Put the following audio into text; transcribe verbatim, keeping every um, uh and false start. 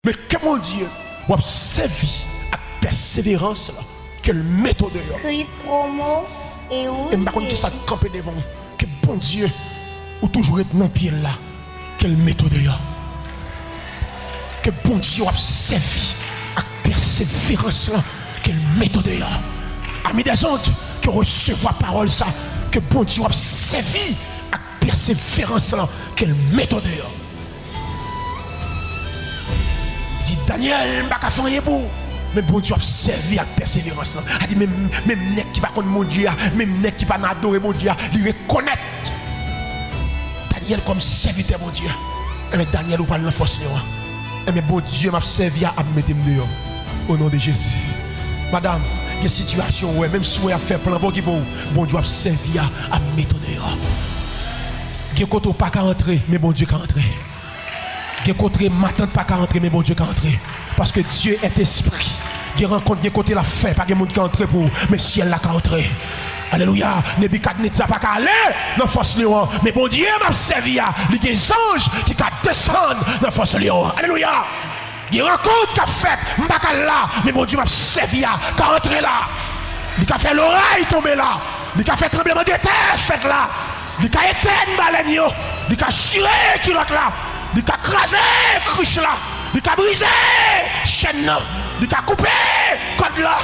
Men ke Bondye w ap sèvi ak pèseverans la, ke l mete w deyò. Kris Promo e ou. E m pa konn kisa k kanpe devan w. Ke Bondye ou toujou ret nan pye l la, ke l mete w deyò. Ke Bondye w ap sèvi ak pèseverans lan, ke l mete w deyò. Ami dèzond, ke w resevwa pawòl sa, ke Bondye w ap sèvi ak pèseverans lan, ke l mete w deyò. Li di, Danyèl, m pa ka fè anyen pou ou. Men Bondye w ap sèvi ak pèseverans lan. A di, menm, menm nèg ki pa konn Bondye a, menm nèg ki pa nan adore Bondye a, li rekonèt Danyèl kòm sèvitè Bondye. Enben, Danyèl, ou pral nan fòs lyon an. Enben, Bondye m ap sèvi a ap mete m deyò. O non de Jezi. Madanm, gen sitiyasyon ou wè, menm si w wè y ap fè plan pou okipe w, Bondye w ap sèvi a ap mete w deyò. Gen kote w pa ka antre, men Bondye ka antre. Gen kote matant pa ka antre, men Bondye ka antre. Paske Dye èt espri. Gen rankont, gen kote l ap fè, pa gen moun ki ka antre pou ou, men syèl la ka antre. Alelouya. Nebikadnetza pa ka ale nan fòs lyon an, men Bondye m ap sèvi a, li gen zanj ki ka desann nan fòs lyon an. Alelouya. Gen rankont k ap fèt, m pa ka al la, men Bondye m ap sèvi a ka antre la. Li ka fè loray tonbe la. Li ka fè tranblemanntè fèt la. Li ka etèn balèn yo. Li ka chire kilòt la. Li ka kraze krich la. Li ka brize chèn nan. Li ka koupe kòd la.